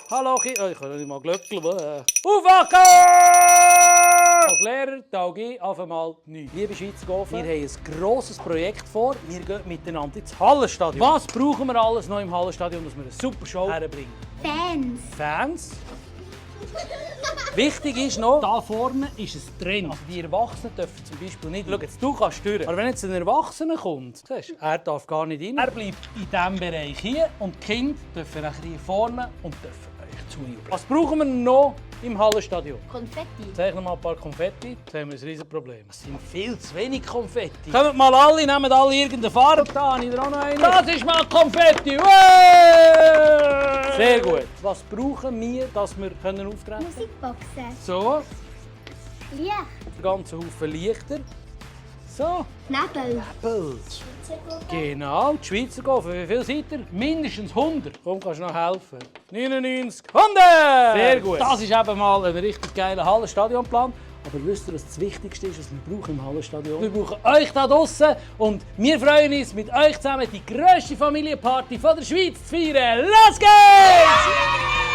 Hallo, ich kann nicht mal glöckeln. Aufwachen! Als Lehrer tauge ich auf einmal nichts. Liebe Schweizer Gofen, wir haben ein grosses Projekt vor. Wir gehen miteinander ins Hallenstadion. Was brauchen wir alles noch im Hallenstadion, dass wir eine super Show herbringen? Fans. Fans? Wichtig ist noch, da vorne ist ein Trend. Also die Erwachsenen dürfen zum Beispiel nicht. Schau, jetzt, du kannst steuern. Aber wenn jetzt ein Erwachsener kommt, siehst, er darf gar nicht rein. Er bleibt in diesem Bereich hier und die Kinder dürfen nachher hier vorne und dürfen euch zujubeln. Was brauchen wir noch im Hallenstadion? Konfetti. Zeig noch mal ein paar Konfetti. Jetzt haben wir ein riesen Problem. Es sind viel zu wenig Konfetti. Kommt mal alle, nehmen alle irgendeine Farbe. Da habe ich auch noch eine. Das ist mal Konfetti. Sehr gut. Was brauchen wir, dass wir auftreten können? Musikboxen. So, Licht. einen ganzen Haufen Lichter. So, Nebel. Bild. Genau, die Schweizer Gofen. Wie viel seid ihr? Mindestens 100. Komm, kannst du noch helfen? 99, 100! Sehr gut. Das ist eben mal ein richtig geiler Hallenstadionplan. Aber wisst ihr, was das Wichtigste ist, was wir brauchen im Hallenstadion? Wir brauchen euch da draussen und wir freuen uns, mit euch zusammen die grösste Familienparty der Schweiz zu feiern. Los geht's!